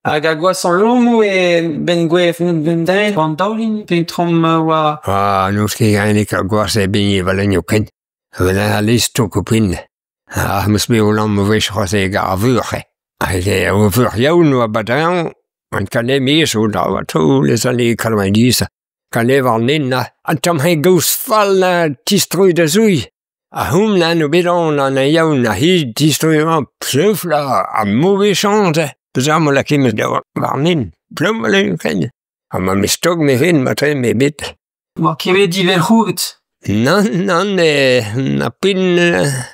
Hag ar gwashañ loen eo 'benn gwelet an daoulin peotramant war. Ah n'eus ket aon ar gwashañ ebet e ken. A stok pin. Ah 'm eus bet o lamm ur wech c'hoazh eo gant ar vuoc'h eo. Aet eo ar vuoc'h yaouank 'oa ba-dreñv, an kanemis o dra les années 90. Kanev an hent an tamm gaoz fall tistroiñ da zouilh. Ha homañ n'eo bet aon an yaouank ha hi distroiñ pleufl ha mauvais chañs peus ma lakaet da warnin. Plom ken. Ha ma me stok me rin matre me bet. Oa ket bet diverc'horet. Nann, nann, na pin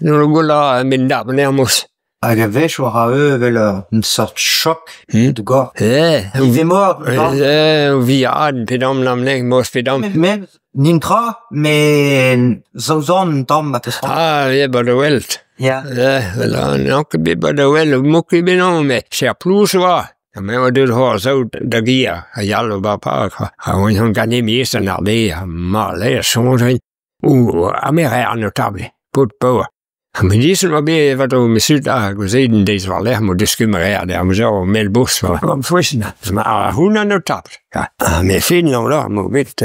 n'o gola met d'ar nermos. Hag a-wech war a evel un sort choc de gor. Eh, Ivez-mor. Eh, viad, pedam nam nek, mos pedam. Men, nintra, me zaozan un tamm ma teus. Ah, yeah, ba da welt. Ya. Eh, voilà, n'an ket bet ba da wel, mo ket bet an, met cher plous oa. Ha me oa deut c'hoar zaout da gia, a yal o ba park. Ha oan hon gane mis an arde, ha ma le, a soñj Ou, ha me re an notable, paotr paour. Ha me disen oa bet vat o mesut a gozeit en deiz war-lerc'h mo deus ket ma re ar amzer o mell bos. Am fouessen, ma ar houn an notable. Ha me fin an lor mo bet.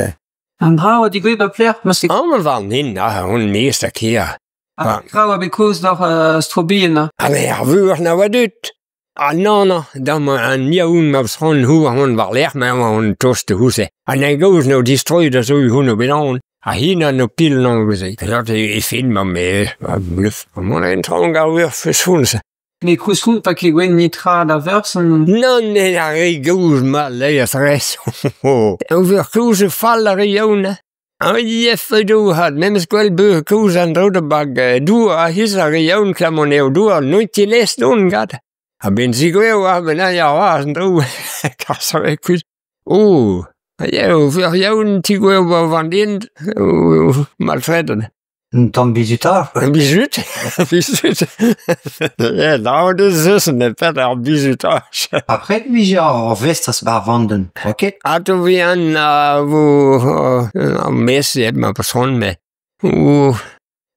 An dra oa digouezet ba plec'h ma se. An war nin, ah, hon mest a kia. An dra oa bet kaoz d'ar strobien. Ha me ar vuoc'h na oa deut. Ah non, non, dam an yaoun ma sran hou hon war-lerc'h ma oa tost house. An en gaoz n'o distroet a zo houn o bet an. Ha hin an o pil n'an gouze. Zat e fin ma me, a bluf. Mon en traoñ ar vuoc'h feus hounse. Me koulskoulde pa ket gwen nitra da veurzh an... Non, ne ar re gaoz ma le a sres. Ur vuoc'h kaoz e fall ar re yaoun. An yef do had, memes gwell beur kaoz an dro da bag dour a his ar re yaoun klamon eo dour, noit ti les don gad. Ha ben zigweo ar ben ar oaz an dro, kas ar kuit. Oh, ya, o vuoc'h yaoun ti gweo ba van din, malfredet. Un tamm bizutar. Un bizut, bizut. Ja, nou, dat is een pet ar bizutage. Après, vije ar vestras bar vanden. Ok? A to vi an vo mes et ma person me. O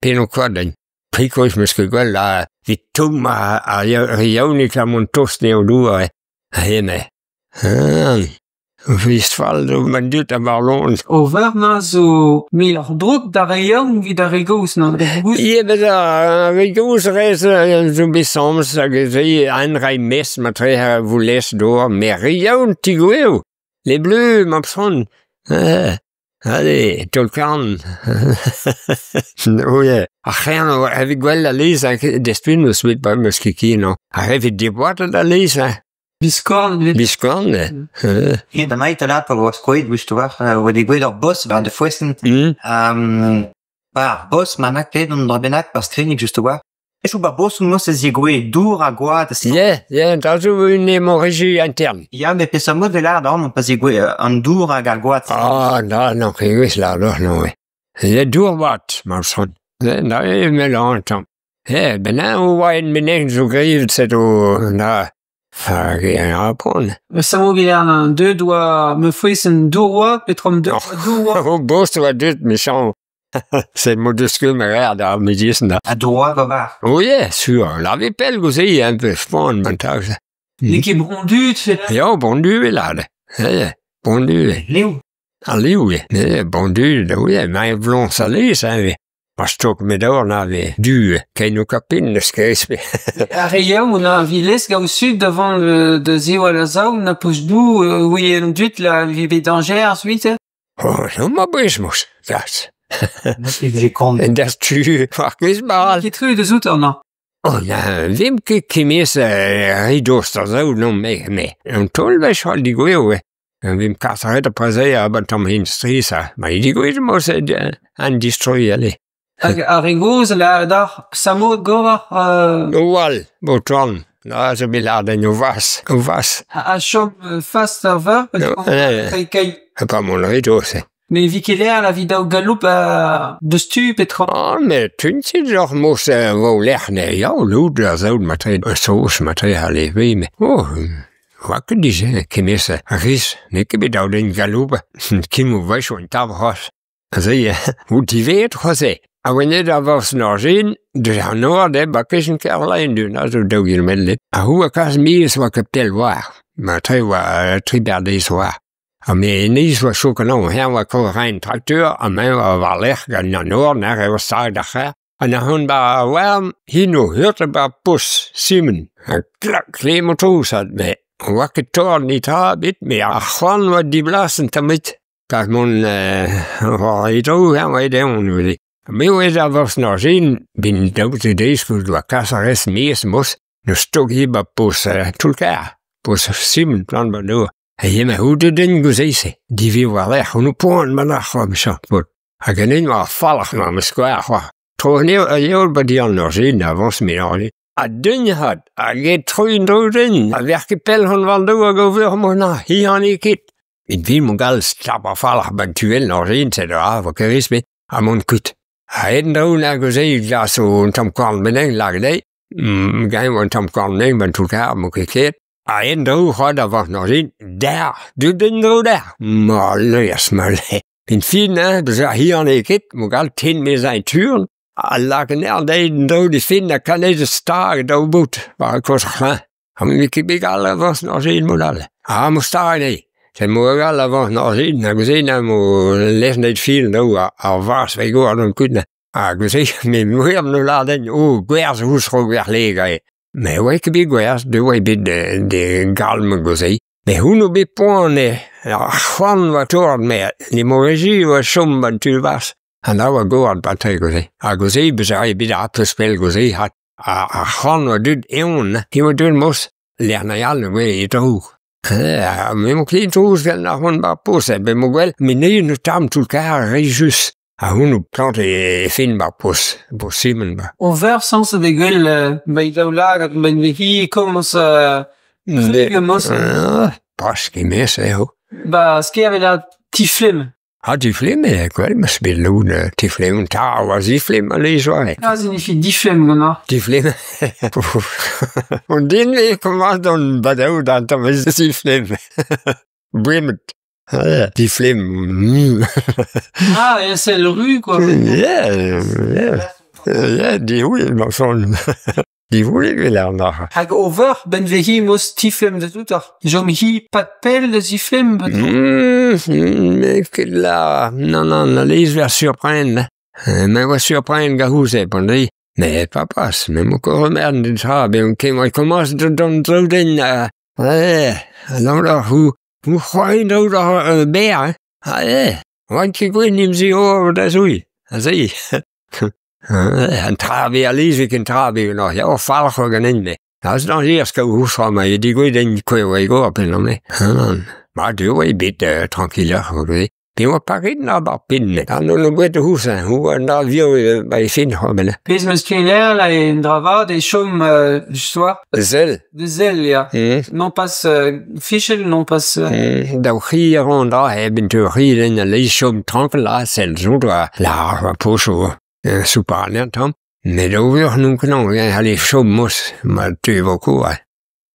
peno kwaden. Prikois meus ket gwell a vit toum a yaounik a mon tost neo dour. A heme. Vist fall do man dut a barlon. O veur ma zo mil ar drouk da re yaoun evit ar re goz, non? Ie, bet ar re goz rez zo bet samz hag ez an rai mes ma tre a vou les dour, me re yaoun tigoueo. Les bleus, ma pson. Allez, tolkan. Oh yeah. Ar c'hern a evit gwell a lez despun eus bet ba meus ket ken, non. Ar evit deboatet a lez, hein. Biskorn, vet. Biskorn, Hier, da maït alat pa oa skoet, wist war, oa degouet ar bos, war de fouessen. Ba ar bos, ma nak pet an dra bennak, par skrinik, just war. Echou ba bos un mos ez zigouet dour a goad. Yeah, yeah, da zo une hémorragie interne. Ya, mais peseurt mod vel ar an pa zigouet an dour hag ar goad. Ah, na, non, ket la, non, non, oui. Ya dour wat, ma son. Na, e mel an tamm. Eh, ben an oa en meneg zo grivet set o, na, hag e an apon. Samo ket an deud oa me fouez an dour oa, petrom deud dour oa. O bost oa deut, méchant. C'est mod deus ket ma re da me disen da. A dour oa gobar. Oh yeah, sur, la ve pell goze un peu spon, man tag. N'eo ket brondut, fait la. Ya, bondu e lade. Eh, bondu e. Leo. An liou e. Eh, bondu, da oui, ma vlon salé, ça, e. Ma stok me daor na ve du, ken o kapin eus ket me. Ar re yaoun a vilez gant sud davant de ziwall a zaou, na poch dou, oui an dut la vi bet danger ensuite. Oh, no ma brismos, das. J'ai kont. En das tu, war ket baral. Ket tru deus out an Oh, na, vim ket kemes ridost ar zaou, non, me, me. An tol vech al digoueo, e. Vim kas a ret a prezei a ban tamm hin stris, ha. Ma i digouez mos an distroi, allez. Hag ar re goz la d'ar samo govar Oal, bo tron. Na, zo bet lard en o vas, o vas. a chom fast ar veur, No, kai kai. Ha pa mon ridost, e. Me vi ket la vi daou galoup deus tu petra. Ah, me tunsit oc'h mos vo lec'h ne, ya, loud ar zaout ma tre, sos ma tre a le ve, me. Oh, oa ket dije, kemes a riz, ne ket bet daou den galoup, kim o vech o en tab c'hoaz. Se, ou divet c'hoaz e. A wenet a vos norjin, deus an nord e, ba kechen kerlein dun, a zo daou gil medlet. A hou a kas mis oa ket pell war. Ma tre oa tri berdez oa. Ha me enez oa chaok an Hen oa ko rein trakteur, ha me oa war-lerc'h gant an nor, n'ar eo stag d'ar c'her. Ha na hon ba oa, hin o hurt ba pos, Simon. Ha klak, kle motoz, me oa ket torn ni tra bit, me ar c'hoant oa diblas an tammit. Kar mont war e dro, hen oa deon, neuze. Me oa ez ar vos nor zin, bin daout e deiz kouz doa kas ar res mes mos, no stok hi ba pos toulkar, pos Simon plan ba noa. Ha hi ma houde den gouzeise, divi war lec'h, on o poan ma nach c'hoa mechan, pot. Hag an en war falc'h ma ma skoar c'hoa. Tro an eo a eo ba di an nor zin, avans me nor zin. A dun had, hag e troin dro den, a ver ket pell hon war do hag o veur mo na, hi an e ket. In vil mon gal stap a falc'h ban tuel nor zin, sed a vo keris me, a mont kuit. Ha en dro na gouze glas o un tamm korn beneng lag dei, gain un tamm korn beneng ban toulkar mo ket ket. A en dro c'hoad a vant nor zin, der, du den dro der. Ma leas ma le. In fin, hein, beus ar hi an e ket, mo gal ten mez ein turn, a lag an er dei den dro di fin a kanez stag daou bout, war a kos c'hlañ. Ha me ket bet gal a vant nor zin mod all. Ha mo stag dei. Se mo gal a vant nor zin, ha gouze na mo les neit fil no ar vars ve go an kuit na. Ha gouze, me mouer no la den, o, gwerz ouz ro gwer leg ae. Me oa ket bet gwerz, de oa bet de galm gouze. Me houn o bet poan e, ar c'hoant oa torn me, ne mo regi oa chom ban tul vars. An a oa goad ban tre gouze. Ha gouze, beus a bet a peus pell gouze, ha ar c'hoant oa dud eon, hi oa dud mos, lec'h na yal oa e dro. Me mo klin trouz gant ar c'hoant bar pos, be mo gwell, me ne no tam tout kar re just. Ha houn o plant e fin bar pos, pos simen ba. On ver sans de gwell ba daou lagat ben hi komz mos. Pas ket mes eo. Ba sker vel a tiflem. Ha tiflem e, gwell, mas bet loun tiflem, ta oa ziflem a lez oa. Ha zinifi diflem gant ar. Tiflem. On din e komaz don badaou d'an tamm ez ziflem. Bremet. Tiflem. Ah, et c'est le rue, quoi. Yeah, yeah. Yeah, dihoui, ma son. Dihoui, vel ar noc'h. Hag over, ben vehi mos tiflem de tout ar. Jom hi pat pell de ziflem, bet. Me ket la, non, non, la lez ver surprendre. Me oa surprendre gahouze, pon di. Me papas, me mo ko remern din tra, be on ket moa komaz don dro den, an da hou, hou c'hoain dro da ber, hein. Ha, oan ket gwen im zi o da zoui, a zi. An trabe a lez ken trabe, no, ya o falc'h o ganen me. Az dan hier ska ouz ma e digouet en kwe oa go apen an me. Ma du oa bet tranquilloc'h, o dwe. Pe oa paret na bar pin. An on o gwet ouz, hein, ou an da vio ba e fin, o ben. Pez meus ket la e en dravad e chom soa. Zel. De zel, ya. Non pas fichel, non pas... Daou c'hi a ran da, e ben te c'hi den a leiz chom tranquil la, sel zo doa la ar pocho soupar an tamm. Met over n'on kenan, ha le chom mos, ma te vo ko,